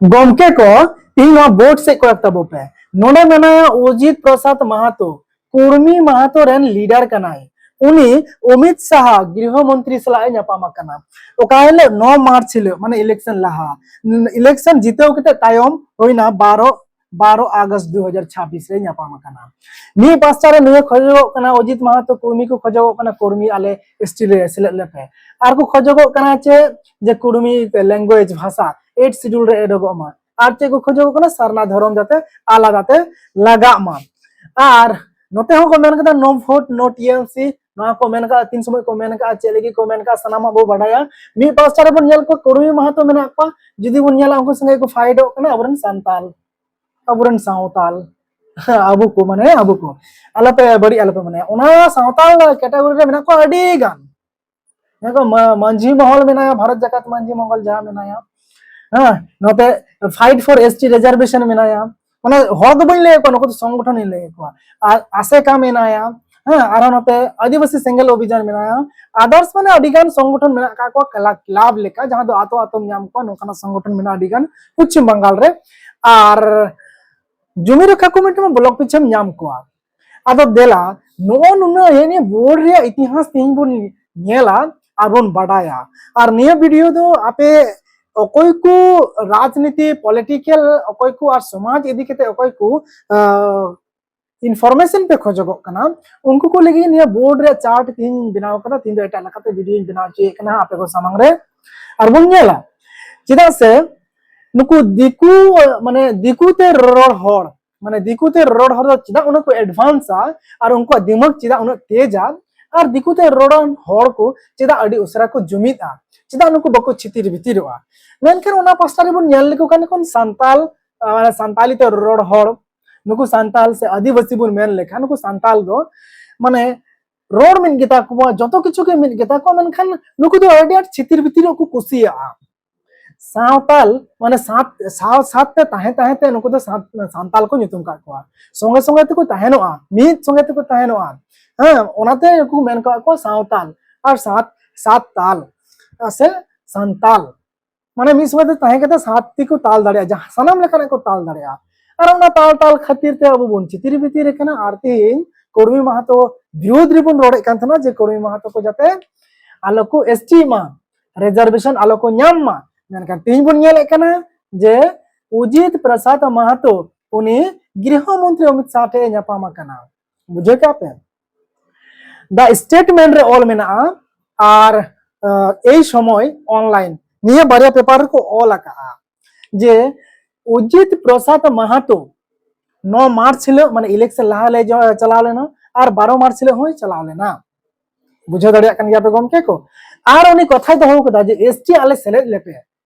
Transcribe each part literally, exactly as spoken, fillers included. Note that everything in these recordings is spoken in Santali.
ᱜᱚᱢᱠᱮ ᱠᱚ, ᱤᱧ ᱱᱚᱣᱟ ᱵᱳᱨᱰ ᱥᱮᱫ ᱠᱚᱭᱚᱜ ᱛᱟᱵᱚ ᱯᱮ᱾ ᱱᱚᱰᱮ ᱢᱮᱱᱟᱭᱟ ᱚᱡᱤᱛ ᱯᱨᱚᱥᱟᱫᱽ ᱢᱟᱦᱟᱛᱚ, ᱠᱩᱲᱢᱤ ᱢᱟᱦᱟᱛᱚ ᱨᱮᱱ ᱞᱤᱰᱟᱨ ᱠᱟᱱᱟᱭ᱾ ᱩᱱᱤ ᱚᱢᱤᱛ ᱥᱟᱦᱟ ᱜᱨᱤᱦᱚ ᱢᱚᱱᱛᱨᱤ ᱥᱟᱞᱟᱜ ᱮ ᱧᱟᱯᱟᱢ ᱟᱠᱟᱱᱟ᱾ ᱚᱠᱟ ᱦᱤᱞᱳᱜ? ᱱᱚ ᱢᱟᱨᱪ ᱦᱤᱞᱳᱜ, ᱢᱟᱱᱮ ᱤᱞᱮᱠᱥᱚᱱ ᱞᱟᱦᱟ᱾ ᱤᱞᱮᱠᱥᱚᱱ ᱡᱤᱛᱟᱹᱣ ᱠᱟᱛᱮ ᱛᱟᱭᱚᱢ ᱦᱩᱭᱱᱟ ᱵᱟᱨᱚ, ᱵᱟᱨᱚ ᱟᱜᱚᱥᱴ ᱫᱩ ᱦᱟᱡᱟᱨ ᱪᱷᱟᱵᱵᱤᱥ ᱨᱮ ᱧᱟᱯᱟᱢ ᱟᱠᱟᱱᱟ᱾ ᱢᱤᱫ ᱯᱟᱥᱴᱟ ᱨᱮ ᱱᱩᱭᱮ ᱠᱷᱚᱡᱚᱜᱚᱜ ᱠᱟᱱᱟ, ᱚᱡᱤᱛ ᱢᱟᱦᱟᱛᱚ ᱠᱩᱲᱢᱤ ᱠᱚ ᱠᱷᱚᱡᱚᱜᱚᱜ ᱠᱟᱱᱟ, ᱠᱩᱲᱢᱤ ᱟᱞᱮ ᱮᱥᱴᱤ ᱨᱮ ᱥᱮᱞᱮᱫ ᱞᱮᱯᱮ᱾ ᱟᱨ ᱠᱚ ᱠᱷᱚᱡᱚᱜᱚᱜ ᱠᱟᱱᱟ ᱪᱮᱫ? ᱡᱮ ᱠᱩᱲᱢᱤ ᱞᱮᱝᱜᱩᱭᱮᱡᱽ, ᱵᱷᱟᱥᱟ, ᱮᱭᱤᱴ ᱥᱤᱰᱩᱞ ᱨᱮ ᱮᱰᱚᱜᱚᱜ ᱢᱟ᱾ ᱟᱨ ᱪᱮᱫ ᱠᱚ ᱠᱷᱚᱡᱚᱜᱚᱜ ᱠᱟᱱᱟ? ᱥᱟᱨᱱᱟ ᱫᱷᱚᱨᱚᱢ ᱡᱟᱛᱮ ᱟᱞᱟᱫᱟ ᱛᱮ ᱞᱟᱜᱟᱜ ᱢᱟ᱾ ᱟᱨ ᱱᱚᱛᱮ ᱦᱚᱸ ᱠᱚ ᱢᱮᱱ ᱠᱟᱫᱟ, "No vote, no T M C"᱾ ᱱᱚᱣᱟ ᱠᱚ ᱢᱮᱱ ᱠᱟᱜᱼᱟ, ᱛᱤᱱ ᱥᱚᱢᱚᱭ ᱠᱚ ᱢᱮᱱ ᱠᱟᱜᱼᱟ, ᱪᱮᱫ ᱞᱟᱹᱜᱤᱫ ᱠᱚ ᱢᱮᱱ ᱠᱟᱜᱼᱟ, ᱥᱟᱱᱟᱢᱟᱜ ᱵᱚ ᱵᱟᱰᱟᱭᱟ᱾ ᱢᱤᱫ ᱯᱟᱥᱴᱟ ᱨᱮᱵᱚᱱ ᱧᱮᱞ ᱠᱚᱣᱟ ᱠᱩᱲᱢᱤ ᱢᱟᱦᱟᱛᱚ ᱢᱮᱱᱟᱜ ᱠᱚᱣᱟ, ᱡᱩᱫᱤ ᱵᱚᱱ ᱧᱮᱞᱟ ᱩᱱᱠᱩ ᱥᱚᱸᱜᱮ ᱠᱚ ᱯᱷᱟᱭᱤᱴᱚᱜ ᱠᱟᱱᱟ ᱟᱵᱚᱨᱮᱱ ᱥᱟᱱᱛᱟᱞ, ᱟᱵᱚᱨᱮᱱ ᱥᱟᱶᱛᱟᱞ, ᱟᱵᱚ ᱠᱚ, ᱢᱟᱱᱮ ᱟᱵᱚ ᱠᱚ, ᱟᱞᱚᱯᱮ ᱵᱟᱹᱲᱤᱡ ᱟᱞᱚᱯᱮ ᱢᱚᱱᱮᱭᱟ, ᱚᱱᱟ ᱥᱟᱶᱛᱟᱞ ᱠᱮᱴᱟᱜᱚᱨᱤ ᱨᱮ ᱢᱮᱱᱟᱜ ᱠᱚᱣᱟ ᱟᱹᱰᱤ ᱜᱟᱱ᱾ ᱦᱮᱸ ᱠᱚ, ᱢᱟ-, ᱢᱟᱹᱡᱷᱤ ᱢᱚᱦᱚᱞ ᱢᱮᱱᱟᱭᱟ, ᱵᱷᱟᱨᱚᱛ ᱡᱟᱠᱟᱛ ᱢᱟᱹᱡᱷᱤ ᱢᱚᱦᱚᱞ ᱡᱟᱦᱟᱸ ᱢᱮᱱᱟᱭᱟ, ᱦᱮᱸ, ᱱᱚᱛᱮ Fight for S T Reservation ᱢᱮᱱᱟᱭᱟ᱾ ᱢᱟᱱᱮ ᱦᱚᱲ ᱫᱚ ᱵᱟᱹᱧ ᱞᱟᱹᱭᱮᱫ ᱠᱚᱣᱟ, ᱱᱩᱠᱩ ᱫᱚ ᱥᱚᱝᱜᱚᱴᱷᱚᱱ ᱤᱧ ᱞᱟᱹᱭᱮᱫ ᱠᱚᱣᱟ᱾ ᱟᱨ ᱟᱥᱮᱠᱟ ᱢᱮᱱᱟᱭᱟ, ᱦᱮᱸ, ᱟᱨᱦᱚᱸ ᱱᱚᱛᱮ ᱟᱹᱫᱤᱵᱟᱹᱥᱤ ᱥᱮᱸᱜᱮᱞ ᱚᱵᱷᱤᱡᱟᱱ ᱢᱮᱱᱟᱭᱟ, others ᱢᱟᱱᱮ ᱟᱹᱰᱤ ᱜᱟᱱ ᱥᱚᱝᱜᱚᱴᱷᱚᱱ ᱢᱮᱱᱟᱜ ᱟᱠᱟᱫ ᱠᱚᱣᱟ, ᱠᱞᱟᱵᱽ, ᱠᱞᱟᱵᱽ ᱞᱮᱠᱟ, ᱡᱟᱦᱟᱸ ᱫᱚ ᱟᱛᱳ ᱟᱛᱳᱢ ᱧᱟᱢ ᱠᱚᱣᱟ, ᱱᱚᱝᱠᱟᱱᱟᱜ ᱥᱚᱝᱜᱚᱴᱷᱚᱱ ᱢᱮᱱᱟᱜᱼᱟ ᱟᱹᱰᱤ ᱜᱟᱱ ᱯᱚᱪᱷᱤᱢ ᱵᱟᱝᱜᱟᱞ ᱨᱮ᱾ ᱟᱨ ᱡᱩᱢᱤ ᱨᱚᱠᱠᱷᱟ ᱠᱚᱢᱤᱴᱤ ᱢᱟ ᱵᱞᱚᱠ ᱯᱤᱪᱷᱮᱢ ᱧᱟᱢ ᱠᱚᱣᱟ᱾ ᱟᱫᱚ ᱫᱮᱞᱟ, ᱱᱚᱜᱼᱚ ᱱᱩᱱᱟᱹᱜ ᱤᱭᱟᱹ ᱱᱤᱭᱟᱹ ᱵᱳᱨᱰ ᱨᱮᱭᱟᱜ ᱤᱛᱤᱦᱟᱥ ᱛᱮᱦᱮᱧ ᱵᱚᱱ ᱧᱮᱞᱟ ᱟᱨ ᱵᱚᱱ ᱵᱟᱰᱟᱭᱟ᱾ ᱟᱨ ᱱᱤᱭᱟᱹ ᱵᱷᱤᱰᱤᱭᱳ ᱫᱚ ᱟᱯᱮ ᱚᱠᱚᱭ ᱠᱚ ᱨᱟᱡᱽᱱᱤᱛᱤ, ᱯᱚᱞᱤᱴᱤᱠᱮᱞ, ᱚᱠᱚᱭ ᱠᱚ ᱟᱨ ᱥᱚᱢᱟᱡᱽ ᱤᱫᱤ ᱠᱟᱛᱮ ᱚᱠᱚᱭ ᱠᱚ, ᱟᱸ, ᱤᱱᱯᱷᱚᱨᱢᱮᱥᱚᱱ ᱯᱮ ᱠᱷᱚᱡᱚᱜᱚᱜ ᱠᱟᱱᱟ, ᱩᱱᱠᱩ ᱠᱚ ᱞᱟᱹᱜᱤᱫ ᱱᱤᱭᱟᱹ ᱵᱳᱨᱰ ᱨᱮᱭᱟᱜ ᱪᱟᱨᱴ ᱛᱮᱦᱮᱧ ᱵᱮᱱᱟᱣ ᱠᱟᱫᱟ᱾ ᱛᱮᱦᱮᱧ ᱫᱚ ᱮᱴᱟᱜ ᱞᱮᱠᱟᱛᱮ ᱵᱷᱤᱰᱤᱭᱳᱧ ᱵᱮᱱᱟᱣ ᱦᱚᱪᱚᱭᱮᱫ ᱠᱟᱱᱟ ᱟᱯᱮ ᱠᱚ ᱥᱟᱢᱟᱝ ᱨᱮ, ᱟᱨ ᱵᱚᱱ ᱧᱮᱞᱟ᱾ ᱪᱮᱫᱟᱜ ᱥᱮ ᱱᱩᱠᱩ ᱫᱤᱠᱩ, ᱢᱟᱱᱮ ᱫᱤᱠᱩ ᱛᱮ ᱨᱚᱲ ᱦᱚᱲ, ᱢᱟᱱᱮ ᱫᱤᱠᱩ ᱛᱮ ᱨᱚᱲ ᱦᱚᱲ ᱫᱚ ᱪᱮᱫᱟᱜ ᱩᱱᱟᱹᱜ ᱠᱚ ᱮᱰᱵᱷᱟᱱᱥᱟ ᱟᱨ ᱩᱱᱠᱩᱣᱟᱜ ᱫᱤᱢᱟᱜᱽ ᱪᱮᱫᱟᱜ ᱩᱱᱟᱹᱜ ᱛᱮᱡᱟ? ᱟᱨ ᱫᱤᱠᱩ ᱛᱮ ᱨᱚᱲᱟᱱ ᱦᱚᱲ ᱠᱚ ᱪᱮᱫᱟᱜ ᱟᱹᱰᱤ ᱩᱥᱟᱹᱨᱟ ᱠᱚ ᱡᱩᱢᱤᱫᱼᱟ? ᱪᱮᱫᱟᱜ ᱱᱩᱠᱩ ᱵᱟᱠᱚ ᱪᱷᱤᱛᱤᱨ ᱵᱷᱤᱛᱤᱨᱚᱜᱼᱟ? ᱢᱮᱱᱠᱷᱟᱱ ᱚᱱᱟ ᱯᱟᱥᱴᱟ ᱨᱮᱵᱚᱱ ᱧᱮᱞ ᱞᱮᱠᱚ ᱠᱷᱟᱱ ᱠᱷᱚᱱ ᱥᱟᱱᱛᱟᱞ, ᱟᱨ ᱥᱟᱱᱛᱟᱞᱤ ᱛᱮ ᱨᱚᱲ ᱦᱚᱲ, ᱱᱩᱠᱩ ᱥᱟᱱᱛᱟᱞ ᱥᱮ ᱟᱹᱫᱤᱵᱟᱹᱥᱤ ᱵᱚᱱ ᱢᱮᱱ ᱞᱮᱠᱷᱟᱱ, ᱱᱩᱠᱩ ᱥᱟᱱᱛᱟᱞ ᱫᱚ ᱢᱟᱱᱮ ᱨᱚᱲ ᱢᱤᱫ ᱜᱮᱛᱟ ᱠᱚᱣᱟ, ᱡᱚᱛᱚ ᱠᱤᱪᱷᱩ ᱜᱮ ᱢᱤᱫ ᱜᱮᱛᱟ ᱠᱚᱣᱟ, ᱢᱮᱱᱠᱷᱟᱱ ᱱᱩᱠᱩ ᱫᱚ ᱟᱹᱰᱤ ᱟᱸᱴ ᱪᱷᱤᱛᱤᱨ ᱵᱷᱤᱛᱤᱨᱚᱜ ᱠᱚ ᱠᱩᱥᱤᱭᱟᱜᱼᱟ᱾ ᱥᱟᱶᱛᱟᱞ, ᱢᱟᱱᱮ ᱥᱟᱶ, ᱥᱟᱶ ᱥᱟᱶᱛᱮ ᱛᱟᱦᱮᱸ ᱛᱟᱦᱮᱸ ᱛᱮ ᱱᱩᱠᱩ ᱫᱚ ᱥᱟᱱ-, ᱥᱟᱱᱛᱟᱞ ᱠᱚ ᱧᱩᱛᱩᱢ ᱠᱟᱜ ᱠᱚᱣᱟ᱾ ᱥᱚᱸᱜᱮ ᱥᱚᱸᱜᱮ ᱛᱮᱠᱚ ᱛᱟᱦᱮᱱᱚᱜᱼᱟ, ᱢᱤᱫ ᱥᱚᱸᱜᱮ ᱛᱮᱠᱚ ᱛᱟᱦᱮᱱᱚᱜᱼᱟ᱾ ᱦᱮᱸ, ᱚᱱᱟᱛᱮ ᱩᱱᱠᱩ ᱢᱮᱱ ᱠᱟᱜ ᱠᱚᱣᱟ ᱥᱟᱶᱛᱟᱞ ᱟᱨ ᱥᱟᱛ, ᱥᱟᱛ ᱛᱟᱞ, ᱥᱮ ᱥᱟᱱᱛᱟᱞ᱾ ᱢᱟᱱᱮ ᱢᱤᱫ ᱥᱚᱢᱚᱭ ᱛᱮ ᱛᱟᱦᱮᱸ ᱠᱟᱛᱮ ᱥᱟᱛ ᱴᱤ ᱠᱚ ᱛᱟᱞ ᱫᱟᱲᱮᱭᱟᱜᱼᱟ, ᱡᱟᱦᱟᱸ ᱥᱟᱱᱟᱢ ᱞᱮᱠᱟᱱᱟᱜ ᱠᱚ ᱛᱟᱞ ᱫᱟᱲᱮᱭᱟᱜᱼᱟ᱾ ᱟᱨ ᱚᱱᱟ ᱛᱟᱞ ᱛᱟᱞ ᱠᱷᱟᱹᱛᱤᱨ ᱛᱮ ᱟᱵᱚ ᱵᱚᱱ ᱪᱤᱛᱤᱨ ᱵᱷᱤᱛᱤᱨ ᱟᱠᱟᱱᱟ᱾ ᱟᱨ ᱛᱮᱦᱮᱧ ᱠᱩᱲᱢᱤ ᱢᱟᱦᱟᱛᱚ ᱵᱤᱨᱳᱫᱷ ᱨᱮᱵᱚᱱ ᱨᱚᱲᱮᱫ ᱠᱟᱱ ᱛᱟᱦᱮᱱᱟ ᱡᱮ ᱠᱩᱲᱢᱤ ᱢᱟᱦᱟᱛᱚ ᱠᱚ ᱡᱟᱛᱮ ᱟᱞᱚ ᱠᱚ ᱮᱥ ᱴᱤ ᱢᱟ, ᱨᱤᱡᱟᱨᱵᱷᱮᱥᱚᱱ ᱟᱞᱚ ᱠᱚ ᱧᱟᱢ ᱢᱟ᱾ ᱢᱮᱱᱠᱷᱟᱱ ᱛᱮᱦᱮᱧ ᱵᱚᱱ ᱧᱮᱞᱮᱫ ᱠᱟᱱᱟ ᱡᱮ ᱚᱡᱤᱛ ᱯᱨᱚᱥᱟᱫᱽ ᱢᱟᱦᱟᱛᱚ ᱩᱱᱤ ᱜᱨᱤᱦᱚ ᱢᱚᱱᱛᱨᱤ ᱚᱢᱤᱛ ᱥᱟᱦ ᱴᱷᱮᱱ ᱮ ᱧᱟᱯᱟᱢ ᱟᱠᱟᱱᱟ᱾ ᱵᱩᱡᱷᱟᱹᱣ ᱠᱮᱜᱼᱟ ᱯᱮ? The Statement ᱨᱮ ᱚᱞ ᱢᱮᱱᱟᱜᱼᱟ ᱟᱨ ᱮᱭ ᱥᱚᱢᱚᱭ ᱚᱱᱞᱟᱭᱤᱱ, ᱱᱤᱭᱟᱹ ᱵᱟᱨᱭᱟ ᱯᱮᱯᱟᱨ ᱨᱮᱠᱚ ᱚᱞ ᱟᱠᱟᱜᱼᱟ ᱡᱮ ᱚᱡᱤᱛ ᱯᱨᱚᱥᱟᱫᱽ ᱢᱟᱦᱟᱛᱚ ᱱᱚ ᱢᱟᱨᱪ ᱦᱤᱞᱳᱜ, ᱢᱟᱱᱮ ᱤᱞᱮᱠᱥᱚᱱ ᱞᱟᱦᱟ ᱞᱮ ᱪᱟᱞᱟᱣ ᱞᱮᱱᱟ ᱟᱨ ᱵᱟᱨᱚ ᱢᱟᱨᱪ ᱦᱤᱞᱳᱜ ᱦᱚᱸᱭ ᱪᱟᱞᱟᱣ ᱞᱮᱱᱟ᱾ ᱵᱩᱡᱷᱟᱹᱣ ᱫᱟᱲᱮᱭᱟᱜ ᱠᱟᱱ ᱜᱮᱭᱟ ᱯᱮ ᱜᱚᱢᱠᱮ ᱠᱚ? ᱟᱨ ᱩᱱᱤ ᱠᱚᱛᱷᱟᱭ ᱫᱚᱦᱚ ᱠᱟᱫᱟ ᱡᱮ ᱮᱥ ᱴᱤ ᱟᱞᱮ ᱥᱮᱞᱮᱫ ᱞᱮᱯᱮ,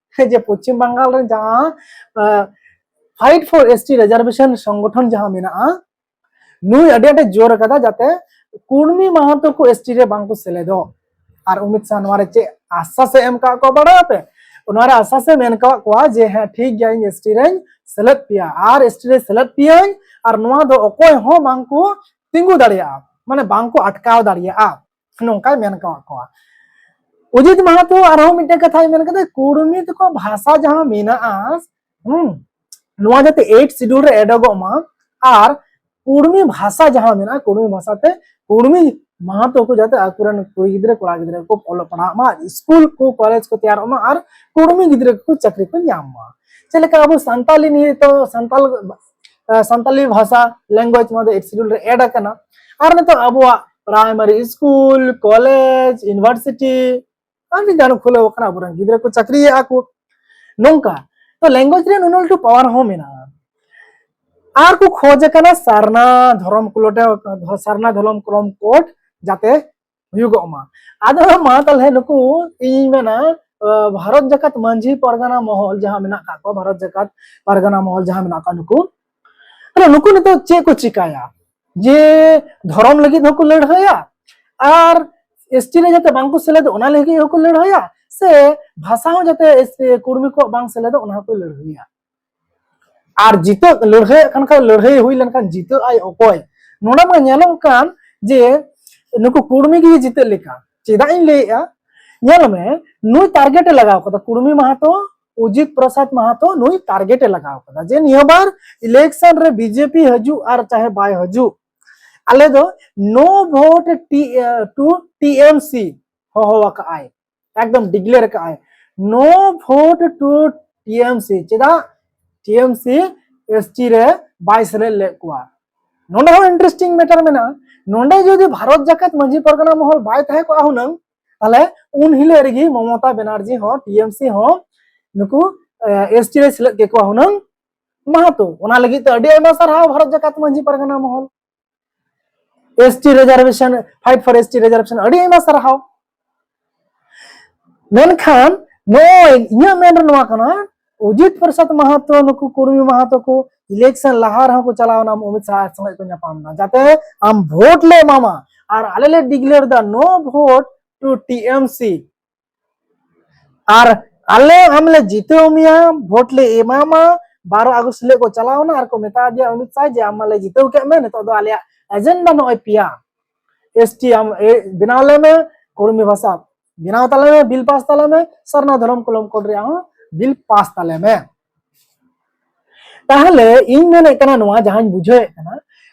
ᱡᱮ ᱯᱚᱪᱷᱤᱢ ᱵᱟᱝᱜᱟᱞ ᱨᱮ ᱡᱟᱦᱟᱸ Fight for S T Reservation ᱥᱚᱝᱜᱚᱴᱷᱚᱱ ᱡᱟᱦᱟᱸ ᱢᱮᱱᱟᱜᱼᱟ, ᱱᱩᱭ ᱟᱹᱰᱤ ᱟᱸᱴᱮ ᱡᱳᱨ ᱟᱠᱟᱫᱟ ᱡᱟᱛᱮ ᱠᱩᱲᱢᱤ ᱢᱟᱦᱟᱛᱚ ᱠᱚ ᱮᱥ ᱴᱤ ᱨᱮ ᱵᱟᱝ ᱠᱚ ᱥᱮᱞᱮᱫᱚᱜ᱾ ᱟᱨ ᱚᱢᱤᱛ ᱥᱟᱦ ᱱᱚᱣᱟ ᱨᱮ ᱪᱮᱫ ᱟᱥᱥᱟᱥ ᱮ ᱮᱢ ᱠᱟᱜ ᱠᱚᱣᱟ ᱵᱟᱲᱟᱭᱟᱯᱮ? ᱚᱱᱟ ᱨᱮ ᱟᱥᱥᱟᱥ ᱮ ᱢᱮᱱ ᱠᱟᱜ ᱠᱚᱣᱟ ᱡᱮ ᱦᱮᱸ ᱴᱷᱤᱠ ᱜᱮᱭᱟ, ᱤᱧ ᱮᱥ ᱴᱤ ᱨᱮᱧ ᱥᱮᱞᱮᱫ ᱯᱮᱭᱟ ᱟᱨ ᱮᱥ ᱴᱤ ᱨᱮ ᱥᱮᱞᱮᱫ ᱯᱮᱭᱟᱹᱧ, ᱟᱨ ᱱᱚᱣᱟ ᱫᱚ ᱚᱠᱚᱭ ᱦᱚᱸ ᱵᱟᱝ ᱠᱚ ᱛᱤᱸᱜᱩ ᱫᱟᱲᱮᱭᱟᱜᱼᱟ, ᱢᱟᱱᱮ ᱵᱟᱝ ᱠᱚ ᱟᱴᱠᱟᱣ ᱫᱟᱲᱮᱭᱟᱜᱼᱟ, ᱱᱚᱝᱠᱟᱭ ᱢᱮᱱ ᱠᱟᱜ ᱠᱚᱣᱟ᱾ ᱚᱡᱤᱛ ᱢᱟᱦᱟᱛᱚ ᱟᱨᱦᱚᱸ ᱢᱤᱫᱴᱮᱱ ᱠᱟᱛᱷᱟᱭ ᱢᱮᱱ ᱠᱟᱫᱟ, ᱠᱩᱲᱢᱤ ᱛᱟᱠᱚ ᱵᱷᱟᱥᱟ ᱡᱟᱦᱟᱸ ᱢᱮᱱᱟᱜᱼᱟ, ᱦᱩᱸ, ᱱᱚᱣᱟ ᱡᱟᱛᱮ ᱮᱭᱤᱴ ᱥᱤᱰᱩᱞ ᱨᱮ ᱮᱰᱚᱜᱚᱜ ᱢᱟ, ᱟᱨ ᱠᱩᱲᱢᱤ ᱵᱷᱟᱥᱟ ᱡᱟᱦᱟᱸ ᱢᱮᱱᱟᱜᱼᱟ, ᱠᱩᱲᱢᱤ ᱵᱷᱟᱥᱟ ᱛᱮ ᱠᱩᱲᱢᱤ ᱢᱟᱦᱟᱛᱚ ᱠᱚ ᱡᱟᱛᱮ ᱟᱠᱚᱨᱮᱱ ᱠᱩᱲᱤ ᱜᱤᱫᱽᱨᱟᱹ ᱠᱚᱲᱟ ᱜᱤᱫᱽᱨᱟᱹ ᱠᱚ ᱚᱞᱚᱜ ᱯᱟᱲᱦᱟᱜ ᱢᱟ, ᱥᱠᱩᱞ ᱠᱚ ᱠᱚᱞᱮᱡᱽ ᱠᱚ ᱛᱮᱭᱟᱨᱚᱜ ᱢᱟ, ᱟᱨ ᱠᱩᱲᱢᱤ ᱜᱤᱫᱽᱨᱟᱹ ᱠᱚ ᱪᱟᱹᱠᱨᱤ ᱠᱚ ᱧᱟᱢ ᱢᱟ᱾ ᱪᱮᱫ ᱞᱮᱠᱟ ᱟᱵᱚ ᱥᱟᱱᱛᱟᱞᱤ ᱱᱤᱛᱚᱜ ᱥᱟᱱᱛᱟᱞ ᱥᱟᱱᱛᱟᱞᱤ ᱵᱷᱟᱥᱟ ᱞᱮᱝᱜᱩᱭᱮᱡᱽ ᱢᱟᱫᱮ ᱮᱭᱤᱴ ᱥᱤᱰᱩᱞ ᱨᱮ ᱮᱰ ᱟᱠᱟᱱᱟ, ᱟᱨ ᱱᱤᱛᱚᱜ ᱟᱵᱚᱣᱟᱜ ᱯᱨᱟᱭᱢᱟᱨᱤ ᱥᱠᱩᱞ, ᱠᱚᱞᱮᱡᱽ, ᱤᱭᱩᱱᱤᱵᱷᱟᱨᱥᱤᱴᱤ ᱟᱹᱰᱤ ᱜᱟᱱ ᱠᱷᱩᱞᱟᱹᱣ ᱟᱠᱟᱱᱟ, ᱟᱵᱚᱨᱮᱱ ᱜᱤᱫᱽᱨᱟᱹ ᱠᱚ ᱪᱟᱹᱠᱨᱤᱭᱮᱫᱼᱟ ᱠᱚ᱾ ᱱᱚᱝᱠᱟ ᱛᱚ ᱞᱮᱝᱜᱩᱭᱮᱡᱽ ᱨᱮ ᱱᱩᱱᱟᱹᱜ ᱞᱟᱹᱴᱩ ᱯᱟᱣᱟᱨ ᱦᱚᱸ ᱢᱮᱱᱟᱜᱼᱟ᱾ ᱟᱨ ᱠᱚ ᱠᱷᱚᱡᱽ ᱟᱠᱟᱱᱟ ᱥᱟᱨᱱᱟ ᱫᱷᱚᱨᱚᱢ ᱠᱳᱰ, ᱥᱟᱨᱱᱟ ᱫᱷᱚᱨᱚᱢ ᱠᱨᱚᱢ ᱠᱳᱰ ᱡᱟᱛᱮ ᱦᱩᱭᱩᱜᱚᱜ ᱢᱟ᱾ ᱟᱫᱚ ᱢᱟ ᱛᱟᱦᱞᱮ ᱱᱩᱠᱩ ᱤᱧ ᱢᱮᱱᱟ ᱵᱷᱟᱨᱚᱛ ᱡᱟᱠᱟᱛ ᱢᱟᱹᱡᱷᱤ ᱯᱟᱨᱜᱟᱱᱟ ᱢᱚᱦᱚᱞ ᱡᱟᱦᱟᱸ ᱢᱮᱱᱟᱜ ᱠᱟᱜ ᱠᱚᱣᱟ, ᱵᱷᱟᱨᱚᱛ ᱡᱟᱠᱟᱛ ᱯᱟᱨᱜᱟᱱᱟ ᱢᱚᱦᱚᱞ ᱡᱟᱦᱟᱸ ᱢᱮᱱᱟᱜ ᱠᱚᱣᱟ, ᱱᱩᱠᱩ ᱛᱟᱦᱞᱮ ᱱᱩᱠᱩ ᱱᱤᱛᱚᱜ ᱪᱮᱫ ᱠᱚ ᱪᱤᱠᱟᱭᱟ? ᱡᱮ ᱫᱷᱚᱨᱚᱢ ᱞᱟᱹᱜᱤᱫ ᱦᱚᱸᱠᱚ ᱞᱟᱹᱲᱦᱟᱹᱭᱟ ᱟᱨ ᱮᱥ ᱴᱤ ᱨᱮ ᱡᱟᱛᱮ ᱵᱟᱝᱠᱚ ᱥᱮᱞᱮᱫᱚᱜ ᱚᱱᱟ ᱞᱟᱹᱜᱤᱫ ᱦᱚᱸᱠᱚ ᱞᱟᱹᱲᱦᱟᱹᱭᱟ, ᱥᱮ ᱵᱷᱟᱥᱟ ᱦᱚᱸ ᱡᱟᱛᱮ ᱮᱥ ᱴᱤ ᱠᱩᱲᱢᱤ ᱠᱚᱣᱟᱜ ᱵᱟᱝ ᱥᱮᱞᱮᱫᱚᱜ ᱚᱱᱟ ᱦᱚᱸᱠᱚ ᱞᱟᱹᱲᱦᱟᱹᱭᱟ᱾ ᱟᱨ ᱡᱤᱛᱟᱹᱜ ᱞᱟᱹᱲᱦᱟᱹᱭᱮᱫ ᱠᱟᱱ ᱠᱷᱟᱱ, ᱞᱟᱹᱲᱦᱟᱹᱭ ᱦᱩᱭ ᱞᱮᱱᱠᱷᱟᱱ ᱡᱤᱛᱟᱹᱜ ᱟᱭ ᱚᱠᱚᱭ? ᱱᱚᱰᱮ ᱢᱟ ᱧᱮᱞᱚᱜ ᱠᱟᱱ ᱡᱮ ᱱᱩᱠᱩ ᱠᱩᱲᱢᱤ ᱜᱮ ᱡᱤᱛᱟᱹᱜ ᱞᱮᱠᱟ᱾ ᱪᱮᱫᱟᱜ ᱤᱧ ᱞᱟᱹᱭᱮᱫᱼᱟ? ᱧᱮᱞ ᱢᱮ, ᱱᱩᱭ ᱴᱟᱨᱜᱮᱴ ᱮ ᱞᱟᱜᱟᱣ ᱠᱟᱫᱟ, ᱠᱩᱨᱢᱤ ᱢᱟᱦᱟᱛᱚ, ᱚᱡᱤᱛ ᱯᱨᱚᱥᱟᱫ ᱢᱟᱦᱟᱛᱚ ᱱᱩᱭ ᱴᱟᱨᱜᱮᱴ ᱮ ᱞᱟᱜᱟᱣ ᱠᱟᱫᱟ ᱡᱮ ᱱᱤᱭᱟᱹ ᱵᱟᱨ ᱤᱞᱮᱠᱥᱚᱱ ᱨᱮ ᱵᱤᱡᱮᱯᱤ ᱦᱤᱡᱩᱜ ᱟᱨ ᱪᱟᱦᱮ ᱵᱟᱭ ᱦᱤᱡᱩᱜ, ᱟᱞᱮ ᱫᱚ no vote to T M C ᱦᱚᱦᱚ ᱟᱠᱟᱫ ᱟᱭ, ᱮᱠᱫᱚᱢ ᱰᱤᱠᱞᱮᱭᱟᱨ ᱟᱠᱟᱫ ᱟᱭ, no vote to T M C᱾ ᱪᱮᱫᱟᱜ T M C S T ᱨᱮ ᱵᱟᱭ ᱥᱮᱞᱮᱫ ᱞᱮᱫ ᱠᱚᱣᱟ? ᱱᱚᱰᱮ ᱦᱚᱸ ᱤᱱᱴᱟᱨᱮᱥᱴᱤᱝ ᱢᱮᱴᱟᱨ ᱢᱮᱱᱟᱜᱼᱟ᱾ ᱱᱚᱰᱮ ᱡᱩᱫᱤ ᱵᱷᱟᱨᱚᱛ ᱡᱟᱠᱟᱛ ᱢᱟᱹᱡᱷᱤ ᱯᱟᱨᱜᱟᱱᱟ ᱢᱚᱦᱚᱞ ᱵᱟᱭ ᱛᱟᱦᱮᱸ ᱠᱚᱜᱼᱟ ᱦᱩᱱᱟᱹᱝ, ᱛᱟᱦᱞᱮ ᱩᱱ ᱦᱤᱞᱳᱜ ᱨᱮᱜᱮ ᱢᱚᱢᱚᱛᱟ ᱵᱮᱱᱟᱨᱡᱤ ᱦᱚᱸ, T M C ᱦᱚᱸ ᱱᱩᱠᱩ S T ᱨᱮ ᱥᱮᱞᱮᱫ ᱠᱮᱠᱚᱣᱟ ᱦᱩᱱᱟᱹᱝ ᱢᱟᱦᱟᱛᱚ᱾ ᱚᱱᱟ ᱞᱟᱹᱜᱤᱫ ᱛᱮ ᱟᱹᱰᱤ ᱟᱭᱢᱟ ᱥᱟᱨᱦᱟᱣ Bharat Jakat Majhi Pargana Mahal. S T reservation, fight for S T reservation, ᱟᱹᱰᱤ ᱟᱭᱢᱟ ᱥᱟᱨᱦᱟᱣ᱾ ᱢᱮᱱᱠᱷᱟᱱ ᱱᱚᱜᱼᱚᱭ ᱤᱧᱟᱹᱜ ᱢᱮᱱ ᱨᱮ ᱱᱚᱣᱟ ᱠᱟᱱᱟ, ᱚᱡᱤᱛ ᱯᱨᱚᱥᱟᱫ ᱢᱟᱦᱟᱛᱚ, ᱱᱩᱠᱩ ᱠᱩᱨᱢᱤ ᱢᱟᱦᱟᱛᱚ ᱠᱚ ᱤᱞᱮᱠᱥᱚᱱ ᱞᱟᱦᱟ ᱨᱮᱦᱚᱸ ᱠᱚ ᱪᱟᱞᱟᱣ ᱮᱱᱟ ᱚᱢᱤᱛ ᱥᱟᱦᱟ ᱥᱚᱸᱜᱮ ᱠᱚ ᱧᱟᱯᱟᱢ ᱮᱱᱟ, ᱡᱟᱛᱮ ᱟᱢ ᱵᱷᱳᱴ ᱞᱮ ᱮᱢᱟᱢᱟ᱾ ᱟᱨ ᱟᱞᱮ ᱞᱮ ᱰᱤᱠᱞᱮᱭᱟᱨ ᱮᱫᱟ no vote to T M C᱾ ᱟᱨ ᱟᱞᱮ ᱟᱢ ᱞᱮ ᱡᱤᱛᱟᱹᱣ ᱢᱮᱭᱟ, ᱵᱷᱳᱴ ᱞᱮ ᱮᱢᱟᱢᱟ᱾ ᱵᱟᱨᱚ ᱟᱜᱚᱥᱴ ᱦᱤᱞᱳᱜ ᱠᱚ ᱪᱟᱞᱟᱣ ᱮᱱᱟ ᱟᱨ ᱠᱚ ᱢᱮᱛᱟ ᱫᱮᱭᱟ ᱚᱢᱤᱛ ᱥᱟᱦᱟ ᱡᱮ ᱟᱢ ᱢᱟᱞᱮ ᱡᱤᱛᱟᱹᱣ ᱠᱮᱫ ᱢᱮ, ᱱᱤᱛᱚᱜ ᱫᱚ ᱟᱞᱮᱭᱟᱜ ᱮᱡᱮᱱᱰᱟ ᱱᱚᱜᱼᱚᱭ ᱯᱮᱭᱟ᱾ S T ᱟᱢ ᱮ, ᱵᱮᱱᱟᱣ ᱞᱮ ᱢᱮ, ᱠᱩᱲᱢᱤ ᱵᱷᱟᱥᱟ ᱵᱮᱱᱟᱣ ᱛᱟᱞᱮ ᱢᱮ, ᱵᱤᱞ ᱯᱟᱥ ᱛᱟᱞᱮ ᱢᱮ, ᱥᱟᱨᱱᱟ ᱫᱷᱚᱨᱚᱢ ᱠᱚᱞᱚᱢ ᱠᱳᱰ ᱨᱮᱭᱟᱜ ᱦᱚᱸ ᱵᱤᱞ ᱯᱟᱥ ᱛᱟᱞᱮ ᱢᱮ᱾ ᱛᱟᱦᱞᱮ ᱤᱧ ᱢᱮᱱᱮᱫ ᱠᱟᱱᱟ, ᱱᱚᱣᱟ ᱡᱟᱦᱟᱸᱧ ᱵᱩᱡᱷᱟᱹᱣᱮᱫ ᱠᱟᱱᱟ,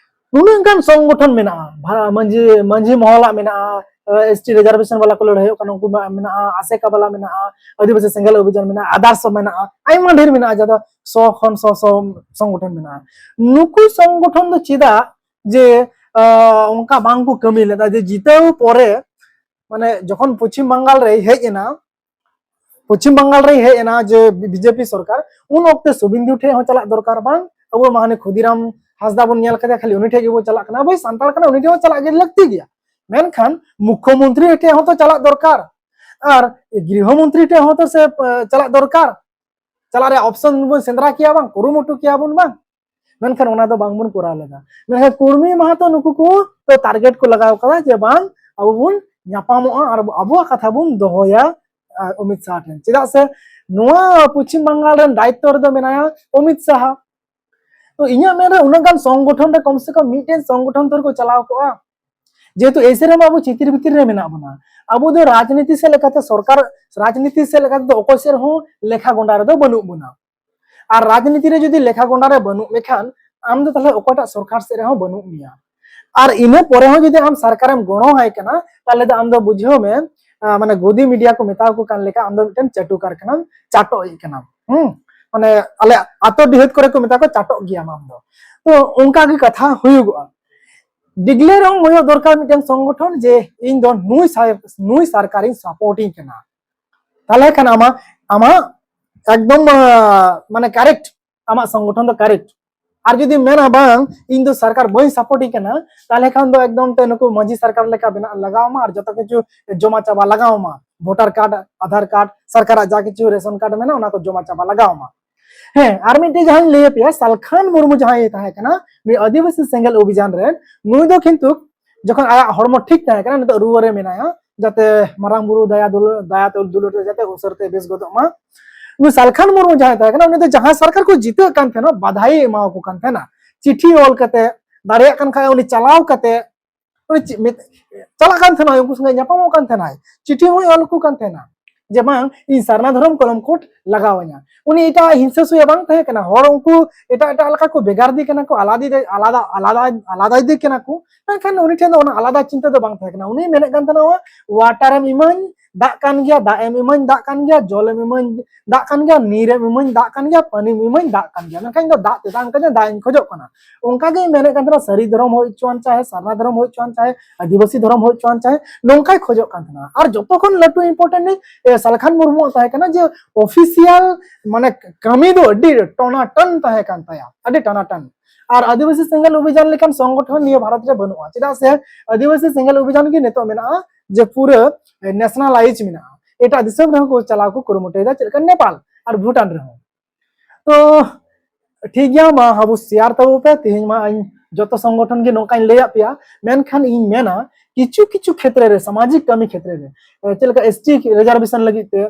ᱩᱱᱟᱹᱜ ᱜᱟᱱ ᱥᱚᱝᱜᱚᱴᱷᱚᱱ ᱢᱮᱱᱟᱜᱼᱟ, ᱵᱷᱟ-, ᱢᱟᱹᱡᱷᱤ, ᱢᱟᱹᱡᱷᱤ ᱢᱚᱦᱚᱞᱟᱜ ᱢᱮᱱᱟᱜᱼᱟ, S T reservation ᱵᱟᱞᱟ ᱠᱚ ᱞᱟᱹᱲᱦᱟᱹᱭᱚᱜ ᱠᱟᱱᱟ, ᱩᱱᱠᱩ ᱢᱟ ᱢᱮᱱᱟᱜᱼᱟ, ᱟᱥᱮᱠᱟ ᱵᱟᱞᱟ ᱢᱮᱱᱟᱜᱼᱟ, ᱟᱹᱫᱤᱵᱟᱹᱥᱤ ᱥᱮᱸᱜᱮᱞ ᱚᱵᱷᱤᱡᱟᱱ ᱢᱮᱱᱟᱜᱼᱟ, ᱟᱫᱟᱨᱥ ᱢᱮᱱᱟᱜᱼᱟ, ᱟᱭᱢᱟ ᱰᱷᱮᱨ ᱢᱮᱱᱟᱜᱼᱟ, ᱡᱟᱦᱟᱸ ᱫᱚ ᱥᱚ ᱠᱷᱚᱱ ᱥᱚ ᱥᱚ ᱥᱚᱝᱜᱚᱴᱷᱚᱱ ᱢᱮᱱᱟᱜᱼᱟ᱾ ᱱᱩᱠᱩ ᱥᱚᱝᱜᱚᱴᱷᱚᱱ ᱫᱚ ᱪᱮᱫᱟᱜ ᱡᱮ, ᱟᱸ, ᱚᱱᱠᱟ ᱵᱟᱝ ᱠᱚ ᱠᱟᱹᱢᱤ ᱞᱮᱫᱟ ᱡᱮ ᱡᱤᱛᱟᱹᱣ ᱯᱚᱨᱮ, ᱢᱟᱱᱮ ᱡᱚᱠᱷᱚᱱ ᱯᱚᱪᱷᱤᱢ ᱵᱟᱝᱜᱟᱞ ᱨᱮᱭ ᱦᱮᱡ ᱮᱱᱟ, ᱯᱚᱪᱷᱤᱢ ᱵᱟᱝᱜᱟᱞ ᱨᱮᱭ ᱦᱮᱡ ᱮᱱᱟ ᱡᱮ ᱵᱤ-, ᱵᱤᱡᱮᱯᱤ ᱥᱚᱨᱠᱟᱨ, ᱩᱱ ᱚᱠᱛᱮ ᱥᱩᱵᱤᱱᱫᱩ ᱴᱷᱮᱡ ᱦᱚᱸ ᱪᱟᱞᱟᱜ ᱫᱚᱨᱠᱟᱨ ᱵᱟᱝ? ᱟᱵᱚ ᱢᱟ ᱦᱟᱱᱮ ᱠᱷᱩᱫᱤᱨᱟᱢ ᱦᱟᱸᱥᱫᱟ ᱵᱚᱱ ᱧᱮᱞ ᱠᱟᱫᱮᱭᱟ, ᱠᱷᱟᱹᱞᱤ ᱩᱱᱤ ᱴᱷᱮᱡ ᱜᱮᱵᱚᱱ ᱪᱟᱞᱟᱜ ᱠᱟᱱᱟ᱾ ᱟᱵᱚᱭ ᱥᱟᱱᱛᱟᱲ ᱠᱟᱱᱟ, ᱩᱱᱤ ᱴᱷᱮᱡ ᱦᱚᱸ ᱪᱟᱞᱟᱜ ᱜᱮ ᱞᱟᱹᱠᱛᱤ ᱜᱮᱭᱟ, ᱢᱮᱱᱠᱷᱟᱱ ᱢᱩᱠᱷᱭᱚᱢᱚᱱᱛᱨᱤ ᱴᱷᱮᱡ ᱦᱚᱸᱛᱚ ᱪᱟᱞᱟᱜ ᱫᱚᱨᱠᱟᱨ᱾ ᱟᱨ ᱜᱨᱤᱦᱚ ᱢᱚᱱᱛᱨᱤ ᱴᱷᱮᱡ ᱦᱚᱸᱛᱚ ᱥᱮ, ᱮ, ᱪᱟᱞᱟᱜ ᱫᱚᱨᱠᱟᱨ᱾ ᱪᱟᱞᱟᱜ ᱨᱮᱭᱟᱜ ᱚᱯᱥᱚᱱ ᱵᱚᱱ ᱥᱮᱸᱫᱽᱨᱟ ᱠᱮᱭᱟ ᱵᱟᱝ, ᱠᱩᱨᱩᱢᱩᱴᱩ ᱠᱮᱭᱟ ᱵᱚᱱ ᱵᱟᱝ? ᱢᱮᱱᱠᱷᱟᱱ ᱚᱱᱟ ᱫᱚ ᱵᱟᱝᱵᱚᱱ ᱠᱚᱨᱟᱣ ᱞᱮᱫᱟ᱾ ᱢᱮᱱᱠᱷᱟᱱ ᱠᱩᱲᱢᱤ ᱢᱟᱦᱟᱛᱚ ᱱᱩᱠᱩ ᱠᱚ ᱫᱚ ᱴᱟᱨᱜᱮᱴ ᱠᱚ ᱞᱟᱜᱟᱣ ᱠᱟᱫᱟ ᱡᱮ ᱵᱟᱝ, ᱟᱵᱚ ᱵᱚᱱ ᱧᱟᱯᱟᱢᱚᱜᱼᱟ ᱟᱨ ᱟᱵᱚᱣᱟᱜ ᱠᱟᱛᱷᱟ ᱵᱚᱱ ᱫᱚᱦᱚᱭᱟ, ᱟᱨ ᱚᱢᱤᱛ ᱥᱟᱦᱟ ᱴᱷᱮᱱ᱾ ᱪᱮᱫᱟᱜ ᱥᱮ ᱱᱚᱣᱟ ᱯᱚᱪᱷᱤᱢ ᱵᱟᱝᱜᱟᱞ ᱨᱮᱱ ᱫᱟᱭᱤᱛᱛᱚ ᱨᱮᱫᱚ ᱢᱮᱱᱟᱭᱟ ᱚᱢᱤᱛ ᱥᱟᱦᱟ᱾ ᱛᱚ ᱤᱧᱟᱹᱜ ᱢᱮᱱ ᱨᱮ ᱩᱱᱟᱹᱜ ᱜᱟᱱ ᱥᱚᱝᱜᱚᱴᱷᱚᱱ ᱨᱮ ᱠᱚᱢ ᱥᱮ ᱠᱚᱢ ᱢᱤᱫᱴᱮᱱ ᱥᱚᱝᱜᱚᱴᱷᱚᱱ ᱛᱚᱨ ᱠᱚ ᱪᱟᱞᱟᱣ ᱠᱚᱜᱼᱟ᱾ ᱡᱮᱦᱮᱛᱩ ᱮᱭᱥᱮ ᱨᱮᱢᱟ ᱟᱵᱚ ᱪᱤᱛᱤᱨ ᱵᱷᱤᱛᱤᱨ ᱨᱮ ᱢᱮᱱᱟᱜ ᱵᱚᱱᱟ, ᱟᱵᱚ ᱫᱚ ᱨᱟᱡᱽᱱᱤᱛᱤ ᱥᱮᱫ ᱞᱮᱠᱟᱛᱮ ᱥᱚᱨᱠᱟᱨ, ᱨᱟᱡᱽᱱᱤᱛᱤ ᱥᱮᱫ ᱞᱮᱠᱟᱛᱮ ᱫᱚ ᱚᱠᱚᱭ ᱥᱮᱫ ᱨᱮᱦᱚᱸ ᱞᱮᱠᱷᱟ ᱜᱚᱸᱰᱟ ᱨᱮᱫᱚ ᱵᱟᱹᱱᱩᱜ ᱵᱚᱱᱟ᱾ ᱟᱨ ᱨᱟᱡᱽᱱᱤᱛᱤ ᱨᱮ ᱡᱩᱫᱤ ᱞᱮᱠᱷᱟ ᱜᱚᱸᱰᱟ ᱨᱮ ᱵᱟᱹᱱᱩᱜ ᱢᱮ ᱠᱷᱟᱱ, ᱟᱢ ᱫᱚ ᱛᱟᱦᱞᱮ ᱚᱠᱚᱭᱴᱟᱜ ᱥᱚᱨᱠᱟᱨ ᱥᱮᱫ ᱨᱮᱦᱚᱸ ᱵᱟᱹᱱᱩᱜ ᱢᱮᱭᱟ᱾ ᱟᱨ ᱤᱱᱟᱹ ᱯᱚᱨᱮ ᱦᱚᱸ ᱡᱩᱫᱤ ᱟᱢ ᱥᱚᱨᱠᱟᱨᱮᱢ ᱜᱚᱲᱚ ᱟᱭ ᱠᱟᱱᱟ, ᱛᱟᱦᱞᱮ ᱫᱚ ᱟᱢ ᱫᱚ ᱵᱩᱡᱷᱟᱹᱣ ᱢᱮ, ᱟᱸ, ᱢᱟᱱᱮ ᱜᱚᱫᱤ ᱢᱤᱰᱤᱭᱟ ᱠᱚ ᱢᱮᱛᱟ ᱠᱚ ᱠᱟᱱ ᱞᱮᱠᱟ, ᱟᱢ ᱫᱚ ᱢᱤᱫᱴᱮᱱ ᱪᱟᱴᱩᱠᱟᱨ ᱠᱟᱱᱟᱢ, ᱪᱟᱴᱚᱜ ᱤᱡ ᱠᱟᱱᱟᱢ᱾ ᱦᱩᱸ, ᱢᱟᱱᱮ ᱟᱞᱮ ᱟᱛᱳ ᱰᱤᱦᱟᱹᱛ ᱠᱚᱨᱮ ᱠᱚ ᱢᱮᱛᱟ ᱠᱚ, ᱪᱟᱴᱚᱜ ᱜᱮᱭᱟᱢ ᱟᱢ ᱫᱚ᱾ ᱛᱚ ᱚᱱᱠᱟ ᱜᱮ ᱠᱟᱛᱷᱟ ᱦᱩᱭᱩᱜᱚᱜᱼᱟ᱾ ᱰᱤᱠᱞᱮᱭᱟᱨ ᱮᱢ ᱦᱩᱭᱩᱜ ᱫᱚᱨᱠᱟᱨ ᱢᱤᱫᱴᱮᱱ ᱥᱚᱝᱜᱚᱴᱷᱚᱱ ᱡᱮ ᱤᱧ ᱫᱚ ᱱᱩᱭ ᱥᱟᱭ-, ᱱᱩᱭ ᱥᱚᱨᱠᱟᱨᱤᱧ ᱥᱟᱯᱳᱨᱴᱤᱧ ᱠᱟᱱᱟ᱾ ᱛᱟᱦᱞᱮ ᱠᱷᱟᱱ ᱟᱢᱟᱜ, ᱟᱢᱟᱜ ᱮᱠᱫᱚᱢ, ᱟᱸ, ᱢᱟᱱᱮ ᱠᱟᱨᱮᱠᱴ, ᱟᱢᱟᱜ ᱥᱚᱝᱜᱚᱴᱷᱚᱱ ᱫᱚ ᱠᱟᱨᱮᱠᱴ᱾ ᱟᱨ ᱡᱩᱫᱤ ᱢᱮᱱᱟ, "ᱵᱟᱝ, ᱤᱧ ᱫᱚ ᱥᱚᱨᱠᱟᱨ ᱵᱟᱹᱧ ᱥᱟᱯᱳᱨᱴᱤᱧ ᱠᱟᱱᱟ", ᱛᱟᱦᱞᱮ ᱠᱷᱟᱱ ᱫᱚ ᱮᱠᱫᱚᱢ ᱛᱮ ᱱᱩᱠᱩ ᱢᱟᱹᱡᱷᱤ ᱥᱚᱨᱠᱟᱨ ᱞᱮᱠᱟ ᱵᱮᱱᱟᱜ ᱞᱟᱜᱟᱣ ᱟᱢᱟ ᱟᱨ ᱡᱚᱛᱚ ᱠᱤᱪᱷᱩ ᱡᱚᱢᱟ ᱪᱟᱵᱟ ᱞᱟᱜᱟᱣ ᱟᱢᱟ᱾ ᱵᱷᱳᱴᱟᱨ ᱠᱟᱨᱰ, ᱟᱫᱷᱟᱨ ᱠᱟᱨᱰ, ᱥᱚᱨᱠᱟᱨᱟᱜ ᱡᱟ ᱠᱤᱪᱷᱩ ᱨᱮᱥᱚᱱ ᱠᱟᱨᱰ ᱢᱮᱱᱟᱜᱼᱟ, ᱚᱱᱟ ᱠᱚ ᱡᱚᱢᱟ ᱪᱟᱵᱟ ᱞᱟᱜᱟᱣ ᱟᱢᱟ᱾ ᱦᱮᱸ, ᱟᱨ ᱢᱤᱫᱴᱮᱡ ᱡᱟᱦᱟᱸᱧ ᱞᱟᱹᱭ ᱟᱯᱮᱭᱟ, ᱥᱟᱞᱠᱷᱟᱱ ᱢᱩᱨᱢᱩ ᱡᱟᱦᱟᱸᱭ ᱛᱟᱦᱮᱸ ᱠᱟᱱᱟ, ᱱᱩᱭ ᱟᱹᱫᱤᱵᱟᱹᱥᱤ ᱥᱮᱸᱜᱮᱞ ᱚᱵᱷᱤᱡᱟᱱ ᱨᱮᱱ, ᱱᱩᱭ ᱫᱚ ᱠᱤᱱᱛᱩ ᱡᱚᱠᱷᱚᱱ ᱟᱭᱟᱜ ᱦᱚᱲᱢᱚ ᱴᱷᱤᱠ ᱛᱟᱦᱮᱸ ᱠᱟᱱᱟ, ᱱᱤᱛᱚᱜ ᱨᱩᱣᱟᱹ ᱨᱮ ᱢᱮᱱᱟᱭᱟ, ᱡᱟᱛᱮ ᱢᱟᱨᱟᱝ ᱵᱩᱨᱩ ᱫᱟᱭᱟ ᱫᱩᱞᱟᱹᱲ, ᱫᱟᱭᱟ ᱛᱮ ᱫᱩᱞᱟᱹᱲ ᱛᱮ ᱡᱟᱛᱮ ᱩᱥᱟᱹᱨᱟ ᱛᱮ ᱵᱮᱥ ᱜᱚᱫᱚᱜ ᱢᱟ᱾ ᱩᱱᱤ ᱥᱟᱞᱠᱷᱟᱱ ᱢᱩᱨᱢᱩ ᱡᱟᱦᱟᱸᱭ ᱛᱟᱦᱮᱸ ᱠᱟᱱᱟ, ᱩᱱᱤ ᱫᱚ ᱡᱟᱦᱟᱸ ᱥᱚᱨᱠᱟᱨ ᱠᱚ ᱡᱤᱛᱟᱹᱜ ᱠᱟᱱ ᱛᱟᱦᱮᱱᱟ, ᱵᱟᱫᱷᱟᱭ ᱮᱢᱟᱣᱟᱠᱚ ᱠᱟᱱ ᱛᱟᱦᱮᱱᱟ, ᱪᱤᱴᱷᱤ ᱚᱞ ᱠᱟᱛᱮ, ᱫᱟᱲᱮᱭᱟᱜ ᱠᱟᱱ ᱠᱷᱟᱡ ᱩᱱᱤ ᱪᱟᱞᱟᱣ ᱠᱟᱛᱮ, ᱩᱱᱤ ᱪᱮᱫ ᱢᱮᱛ-, ᱪᱟᱞᱟᱜ ᱠᱟᱱ ᱛᱟᱦᱮᱱᱟ, ᱩᱱᱠᱩ ᱥᱚᱸᱜᱮ ᱧᱟᱯᱟᱢᱚᱜ ᱠᱟᱱ ᱛᱟᱦᱮᱱᱟᱭ, ᱪᱤᱴᱷᱤ ᱦᱚᱸᱭ ᱚᱞ ᱟᱠᱚ ᱠᱟᱱ ᱛᱟᱦᱮᱱᱟ ᱡᱮ, "ᱵᱟᱝ, ᱤᱧ ᱥᱟᱨᱱᱟ ᱫᱷᱚᱨᱚᱢ ᱠᱚᱞᱚᱢ ᱠᱳᱰ ᱞᱟᱜᱟᱣ ᱟᱹᱧᱟ᱾" ᱩᱱᱤ ᱮᱴᱟᱜ ᱦᱤᱝᱥᱟᱹ ᱥᱩᱭᱟ ᱵᱟᱝ ᱛᱟᱦᱮᱸ ᱠᱟᱱᱟ, ᱦᱚᱲ ᱩᱱᱠᱩ ᱮᱴᱟᱜ ᱮᱴᱟᱜ ᱞᱮᱠᱟ ᱠᱚ ᱵᱷᱮᱜᱟᱨ ᱫᱤ ᱠᱟᱱᱟ ᱠᱚ, ᱟᱞᱟᱫᱟ, ᱟᱞᱟᱫᱟ, ᱟᱞᱟᱫᱟ ᱤᱫᱤ ᱠᱟᱱᱟ ᱠᱚ, ᱢᱮᱱᱠᱷᱟᱱ ᱩᱱᱤ ᱴᱷᱮᱱ ᱫᱚ ᱚᱱᱟ ᱟᱞᱟᱫᱟ ᱪᱤᱱᱛᱟᱹ ᱫᱚ ᱵᱟᱝ ᱛᱟᱦᱮᱸ ᱠᱟᱱᱟ᱾ ᱩᱱᱤ ᱢᱮᱱᱮᱫ ᱠᱟᱱ ᱛᱟᱦᱮᱱᱟ, "ᱣᱟᱴᱟᱨ ᱮᱢ ᱤᱢᱟᱹᱧ, ᱫᱟᱜ ᱠᱟᱱ ᱜᱮᱭᱟ, ᱫᱟᱜ ᱮᱢ ᱤᱢᱟᱹᱧ, ᱫᱟᱜ ᱠᱟᱱ ᱜᱮᱭᱟ, ᱡᱚᱞ ᱮᱢ ᱤᱢᱟᱹᱧ, ᱫᱟᱜ ᱠᱟᱱ ᱜᱮᱭᱟ, ᱱᱤᱨ ᱮᱢ ᱤᱢᱟᱹᱧ, ᱫᱟᱜ ᱠᱟᱱ ᱜᱮᱭᱟ, ᱯᱟᱹᱱᱤᱢ ᱤᱢᱟᱹᱧ, ᱫᱟᱜ ᱠᱟᱱ ᱜᱮᱭᱟ, ᱢᱮᱱᱠᱷᱟᱱ ᱤᱧ ᱫᱚ ᱫᱟᱜ ᱛᱮᱛᱟᱝ ᱠᱟᱱᱟ, ᱫᱟᱜ ᱤᱧ ᱠᱷᱚᱡᱚᱜ ᱠᱟᱱᱟ᱾" ᱚᱱᱠᱟ ᱜᱮ ᱢᱮᱱᱮᱫ ᱠᱟᱱ ᱛᱟᱦᱮᱱᱟ, ᱥᱟᱹᱨᱤ ᱫᱷᱚᱨᱚᱢ ᱦᱩᱭ ᱦᱚᱪᱚᱣᱟᱱ, ᱪᱟᱦᱮ ᱥᱟᱨᱱᱟ ᱫᱷᱚᱨᱚᱢ ᱦᱩᱭ ᱦᱚᱪᱚᱣᱟᱱ, ᱪᱟᱦᱮ ᱟᱹᱫᱤᱵᱟᱹᱥᱤ ᱫᱷᱚᱨᱚᱢ ᱦᱩᱭ ᱦᱚᱪᱚᱣᱟᱱ, ᱪᱟᱦᱮ ᱱᱚᱝᱠᱟᱭ ᱠᱷᱚᱡᱚᱜ ᱠᱟᱱ ᱛᱟᱦᱮᱱᱟ᱾ ᱟᱨ ᱡᱚᱛᱚ ᱠᱷᱚᱱ ᱞᱟᱹᱴᱩ important ᱱᱤ, ᱮ, ᱥᱟᱞᱠᱷᱟᱱ ᱢᱩᱨᱢᱩᱣᱟᱜ ᱛᱟᱦᱮᱸ ᱠᱟᱱᱟ ᱡᱮ ᱚᱯᱷᱤᱥᱤᱭᱟᱞ, ᱢᱟᱱᱮ, ᱠᱟᱹᱢᱤ ᱫᱚ ᱟᱹᱰᱤ ᱴᱚᱱᱟᱴᱟᱱ ᱛᱟᱦᱮᱸ ᱠᱟᱱ ᱛᱟᱭᱟ, ᱟᱹᱰᱤ ᱴᱟᱱᱟᱴᱟᱱ᱾ ᱟᱨ ᱟᱹᱫᱤᱵᱟᱹᱥᱤ ᱥᱮᱸᱜᱮᱞ ᱚᱵᱷᱤᱡᱟᱱ ᱞᱮᱠᱟᱱ ᱥᱚᱝᱜᱚᱴᱷᱚᱱ ᱱᱤᱭᱟᱹ ᱵᱷᱟᱨᱚᱛ ᱨᱮ ᱵᱟᱹᱱᱩᱜᱼᱟ, ᱪᱮᱫᱟᱜ ᱥᱮ ᱟᱹᱫᱤᱵᱟᱹᱥᱤ ᱥᱮᱸᱜᱮᱞ ᱚᱵᱷᱤᱡᱟᱱ ᱜᱮ ᱱᱤᱛᱚᱜ ᱢᱮᱱᱟᱜᱼᱟ ᱡᱮ ᱯᱩᱨᱟᱹ ᱱᱮᱥᱱᱟᱞᱟᱭᱤᱡᱽ ᱢᱮᱱᱟᱜᱼᱟ᱾ ᱮᱴᱟᱜ ᱫᱤᱥᱚᱢ ᱨᱮᱦᱚᱸ ᱠᱚ ᱪᱟᱞᱟᱣ ᱠᱚ ᱠᱩᱨᱩᱢᱩᱴᱩᱭᱮᱫᱟ, ᱪᱮᱫ ᱞᱮᱠᱟ ᱱᱮᱯᱟᱞ ᱟᱨ ᱵᱷᱩᱴᱟᱱ ᱨᱮᱦᱚᱸ᱾ ᱛᱚ ᱴᱷᱤᱠ ᱜᱮᱭᱟ, ᱢᱟ ᱟᱵᱚ ᱥᱮᱭᱟᱨ ᱛᱟᱵᱚ ᱯᱮ᱾ ᱛᱮᱦᱮᱧ ᱢᱟ ᱤᱧ ᱡᱚᱛᱚ ᱥᱚᱝᱜᱚᱴᱷᱚᱱ ᱜᱮ ᱱᱚᱝᱠᱟᱧ ᱞᱟᱹᱭᱟᱫ ᱯᱮᱭᱟ, ᱢᱮᱱᱠᱷᱟᱱ ᱤᱧ ᱢᱮᱱᱟ ᱠᱤᱪᱷᱩ ᱠᱤᱪᱷᱩ ᱠᱷᱮᱛᱨᱮ ᱨᱮ, ᱥᱟᱢᱟᱡᱤᱠ ᱠᱟᱹᱢᱤ ᱠᱷᱮᱛᱨᱮ ᱨᱮ, ᱮ, ᱪᱮᱫ ᱞᱮᱠᱟ ᱮᱥ ᱴᱤ ᱨᱤᱡᱟᱨᱵᱷᱮᱥᱚᱱ ᱞᱟᱹᱜᱤᱫ ᱛᱮ,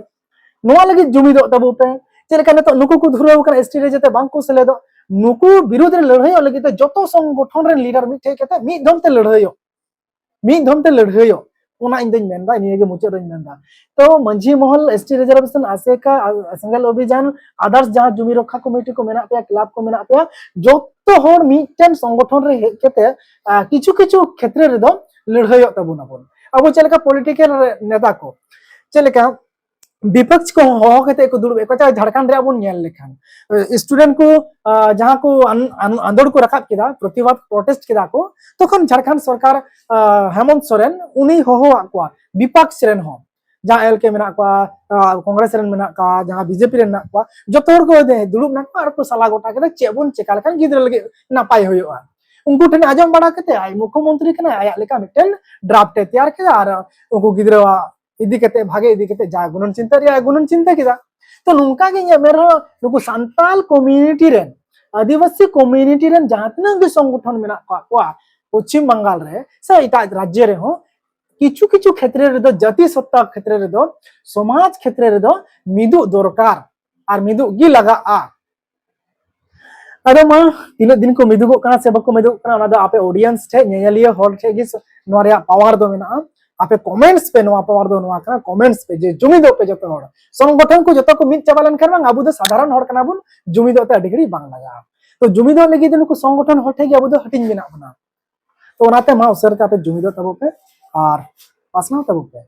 ᱱᱚᱣᱟ ᱞᱟᱹᱜᱤᱫ ᱡᱩᱢᱤᱫᱚᱜ ᱛᱟᱵᱚ ᱯᱮ᱾ ᱪᱮᱫ ᱞᱮᱠᱟ ᱱᱤᱛᱚᱜ ᱱᱩᱠᱩ ᱠᱚ ᱫᱷᱩᱨᱟᱹᱣ ᱟᱠᱟᱱᱟ ᱮᱥ ᱴᱤ ᱨᱮ ᱡᱟᱛᱮ ᱵᱟᱝ ᱠᱚ ᱥᱮᱞᱮᱫᱚᱜ, ᱱᱩᱠᱩ ᱵᱤᱨᱩᱫᱷ ᱨᱮ ᱞᱟᱹᱲᱦᱟᱹᱭᱚᱜ ᱞᱟᱹᱜᱤᱫ ᱛᱮ ᱡᱚᱛᱚ ᱥᱚᱝᱜᱚᱴᱷᱚᱱ ᱨᱮᱱ ᱞᱤᱰᱟᱨ ᱢᱤᱫ ᱴᱷᱮᱡ ᱠᱟᱛᱮ ᱢᱤᱫ ᱫᱷᱚᱢ ᱛᱮ ᱞᱟᱹᱲᱦᱟᱹᱭᱚᱜ, ᱢᱤᱫ ᱫᱷᱚᱢ ᱛᱮ ᱞᱟᱹᱲᱦᱟᱹᱭᱚᱜ᱾ ᱚᱱᱟ ᱤᱧ ᱫᱚᱧ ᱢᱮᱱᱫᱟ, ᱱᱤᱭᱟᱹ ᱜᱮ ᱢᱩᱪᱟᱹᱫ ᱨᱮᱧ ᱢᱮᱱᱫᱟ᱾ ᱛᱚ ᱢᱟᱹᱡᱷᱤ ᱢᱚᱦᱚᱞ, ᱮᱥ ᱴᱤ ᱨᱤᱡᱟᱨᱵᱷᱮᱥᱚᱱ, ᱟᱥᱮᱠᱟ, ᱥᱮᱸᱜᱮᱞ ᱚᱵᱷᱤᱡᱟᱱ, ᱟᱫᱟᱨᱥ ᱡᱟᱦᱟᱸ ᱡᱩᱢᱤ ᱨᱚᱠᱠᱷᱟ ᱠᱚᱢᱤᱴᱤ ᱠᱚ ᱢᱮᱱᱟᱜ ᱯᱮᱭᱟ, ᱠᱞᱟᱵ ᱠᱚ ᱢᱮᱱᱟᱜ ᱯᱮᱭᱟ, ᱡᱚᱛᱚ ᱦᱚᱲ ᱢᱤᱫᱴᱮᱱ ᱥᱚᱝᱜᱚᱴᱷᱚᱱ ᱨᱮ ᱦᱮᱡ ᱠᱟᱛᱮ ᱟᱨ ᱠᱤᱪᱷᱩ ᱠᱤᱪᱷᱩ ᱠᱷᱮᱛᱨᱮ ᱨᱮᱫᱚ ᱞᱟᱹᱲᱦᱟᱹᱭᱚᱜ ᱛᱟᱵᱚᱱᱟᱵᱚᱱ᱾ ᱟᱵᱚ ᱪᱮᱫ ᱞᱮᱠᱟ ᱯᱚᱞᱤᱴᱤᱠᱮᱞ ᱱᱮᱛᱟ ᱠᱚ, ᱪᱮᱫ ᱞᱮᱠᱟ ᱵᱤᱯᱚᱠᱥ ᱠᱚ ᱦᱚᱦᱚ ᱠᱟᱛᱮ ᱠᱚ ᱫᱩᱲᱩᱵ ᱮᱫ ᱠᱚᱣᱟ, ᱪᱟᱦᱮ ᱡᱷᱟᱲᱠᱷᱚᱸᱰ ᱨᱮᱭᱟᱜ ᱵᱚᱱ ᱧᱮᱞ ᱞᱮᱠᱷᱟᱱ ᱥᱴᱩᱰᱮᱱᱴ ᱠᱚ ᱡᱟᱦᱟᱸ ᱠᱚ ᱟᱱᱫᱳᱲ ᱠᱚ ᱨᱟᱠᱟᱵ ᱠᱮᱫᱟ, ᱯᱨᱚᱛᱤᱵᱟᱫ ᱯᱨᱚᱴᱮᱥᱴ ᱠᱮᱫᱟ ᱠᱚ, ᱛᱚᱠᱷᱚᱱ ᱡᱷᱟᱲᱠᱷᱚᱸᱰ ᱥᱚᱨᱠᱟᱨ ᱦᱮᱢᱚᱱᱛ ᱥᱚᱨᱮᱱ ᱩᱱᱤ ᱦᱚᱦᱚᱣᱟᱫ ᱠᱚᱣᱟ ᱵᱤᱯᱚᱠᱥ ᱨᱮᱱ ᱦᱚᱸ, ᱡᱟᱦᱟᱸ ᱮᱞ ᱠᱮ ᱢᱮᱱᱟᱜ ᱠᱚᱣᱟ, ᱠᱚᱝᱜᱨᱮᱥ ᱨᱮᱱ ᱢᱮᱱᱟᱜ ᱠᱚᱣᱟ, ᱡᱟᱦᱟᱸ ᱵᱤᱡᱮᱯᱤ ᱨᱮᱱ ᱢᱮᱱᱟᱜ ᱠᱚᱣᱟ, ᱡᱚᱛᱚ ᱦᱚᱲ ᱠᱚ ᱫᱩᱲᱩᱵ ᱮᱱᱟ ᱠᱚ ᱟᱨ ᱠᱚ ᱥᱟᱞᱟ ᱜᱚᱴᱟ ᱠᱮᱫᱟ ᱪᱮᱫ ᱵᱚᱱ ᱪᱮᱠᱟ ᱞᱮᱠᱷᱟᱱ ᱜᱤᱫᱽᱨᱟᱹ ᱞᱟᱹᱜᱤᱫ ᱱᱟᱯᱟᱭ ᱦᱩᱭᱩᱜᱼᱟ᱾ ᱩᱱᱠᱩ ᱴᱷᱮᱱ ᱟᱸᱡᱚᱢ ᱵᱟᱲᱟ ᱠᱟᱛᱮ ᱟᱡ ᱢᱩᱠᱷᱚᱢᱚᱱᱛᱨᱤ ᱠᱟᱱᱟᱭ, ᱟᱭᱟᱜ ᱞᱮᱠᱟ ᱢᱤᱫᱴᱮᱱ ᱰᱨᱟᱯᱴ ᱮ ᱛᱮᱭᱟᱨ ᱠᱮᱫᱟ ᱟᱨ ᱩᱱᱠᱩ ᱜᱤᱫᱽᱨᱟᱹᱣᱟᱜ ᱤᱫᱤ ᱠᱟᱛᱮ, ᱵᱷᱟᱜᱮ ᱤᱫᱤ ᱠᱟᱛᱮ ᱡᱟ ᱜᱩᱱᱟᱹᱱ ᱪᱤᱱᱛᱟᱹ ᱨᱮᱭᱟᱜ ᱜᱩᱱᱟᱹᱱ ᱪᱤᱱᱛᱟᱹ ᱠᱮᱫᱟ᱾ ᱛᱚ ᱱᱚᱝᱠᱟ ᱜᱮ ᱤᱧᱟᱹᱜ ᱢᱮᱱ ᱨᱮᱦᱚᱸ ᱱᱩᱠᱩ ᱥᱟᱱᱛᱟᱞ ᱠᱚᱢᱤᱭᱩᱱᱤᱴᱤ ᱨᱮᱱ, ᱟᱹᱫᱤᱵᱟᱹᱥᱤ ᱠᱚᱢᱤᱭᱩᱱᱤᱴᱤ ᱨᱮᱱ ᱡᱟᱦᱟᱸ ᱛᱤᱱᱟᱹᱜ ᱜᱮ ᱥᱚᱝᱜᱚᱴᱷᱚᱱ ᱢᱮᱱᱟᱜ ᱠᱚᱣᱟ, ᱠᱚᱣᱟ ᱯᱚᱪᱷᱤᱢ ᱵᱟᱝᱜᱟᱞ ᱨᱮ ᱥᱮ ᱮᱴᱟᱜ ᱨᱟᱡᱽᱡᱚ ᱨᱮᱦᱚᱸ, ᱠᱤᱪᱷᱩ ᱠᱤᱪᱷᱩ ᱠᱷᱮᱛᱨᱮ ᱨᱮᱫᱚ, ᱡᱟᱹᱛᱤ ᱥᱚᱛᱛᱟ ᱠᱷᱮᱛᱨᱮ ᱨᱮᱫᱚ, ᱥᱚᱢᱟᱡᱽ ᱠᱷᱮᱛᱨᱮ ᱨᱮᱫᱚ ᱢᱤᱫᱩᱜ ᱫᱚᱨᱠᱟᱨ ᱟᱨ ᱢᱤᱫᱩᱜ ᱜᱮ ᱞᱟᱜᱟᱜᱼᱟ᱾ ᱟᱫᱚ ᱢᱟ, ᱛᱤᱱᱟᱹᱜ ᱫᱤᱱ ᱠᱚ ᱢᱤᱫᱩᱜᱚᱜ ᱠᱟᱱᱟ ᱥᱮ ᱵᱟᱠᱚ ᱢᱤᱫᱩᱜ ᱠᱟᱱᱟ, ᱚᱱᱟ ᱫᱚ ᱟᱯᱮ ᱚᱰᱤᱭᱮᱱᱥ ᱴᱷᱮᱡ, ᱧᱮᱧᱮᱞᱤᱭᱟᱹ ᱦᱚᱲ ᱴᱷᱮᱡ ᱜᱮ ᱱᱚᱣᱟ ᱨᱮᱭᱟᱜ ᱯᱟᱣᱟᱨ ᱫᱚ ᱢᱮᱱᱟᱜᱼᱟ᱾ ᱟᱯᱮ ᱠᱚᱢᱮᱱᱴᱥ ᱯᱮ, ᱱᱚᱣᱟ ᱯᱟᱣᱟᱨ ᱫᱚ ᱱᱚᱣᱟ ᱠᱟᱱᱟ, ᱠᱚᱢᱮᱱᱴᱥ ᱯᱮ ᱡᱮ ᱡᱩᱢᱤᱫᱚᱜ ᱯᱮ ᱡᱚᱛᱚ ᱦᱚᱲ᱾ ᱥᱚᱝᱜᱚᱴᱷᱚᱱ ᱠᱚ ᱡᱚᱛᱚ ᱠᱚ ᱢᱤᱫ ᱪᱟᱵᱟ ᱞᱮᱱᱠᱷᱟᱱ ᱵᱟᱝ, ᱟᱵᱚ ᱫᱚ ᱥᱟᱫᱷᱟᱨᱚᱱ ᱦᱚᱲ ᱠᱟᱱᱟ ᱵᱚᱱ, ᱡᱩᱢᱤᱫᱚᱜ ᱛᱮ ᱟᱹᱰᱤ ᱜᱷᱟᱹᱲᱤᱡ ᱵᱟᱝ ᱞᱟᱜᱟᱜᱼᱟ᱾ ᱛᱚ ᱡᱩᱢᱤᱫᱚᱜ ᱞᱟᱹᱜᱤᱫ ᱫᱚ ᱱᱩᱠᱩ ᱥᱚᱝᱜᱚᱴᱷᱚᱱ ᱦᱚᱲ ᱴᱷᱮᱡ ᱜᱮ ᱟᱵᱚ ᱫᱚ ᱦᱟᱹᱴᱤᱧ ᱢᱮᱱᱟᱜ ᱵᱚᱱᱟ᱾ ᱛᱚ ᱚᱱᱟᱛᱮ ᱢᱟ ᱩᱥᱟᱹᱨᱟ ᱛᱮ ᱟᱯᱮ ᱡᱩᱢᱤᱫᱚᱜ ᱛᱟᱵᱚ ᱯᱮ ᱟᱨ ᱯᱟᱥᱱᱟᱣ ᱛᱟᱵᱚ ᱯᱮ᱾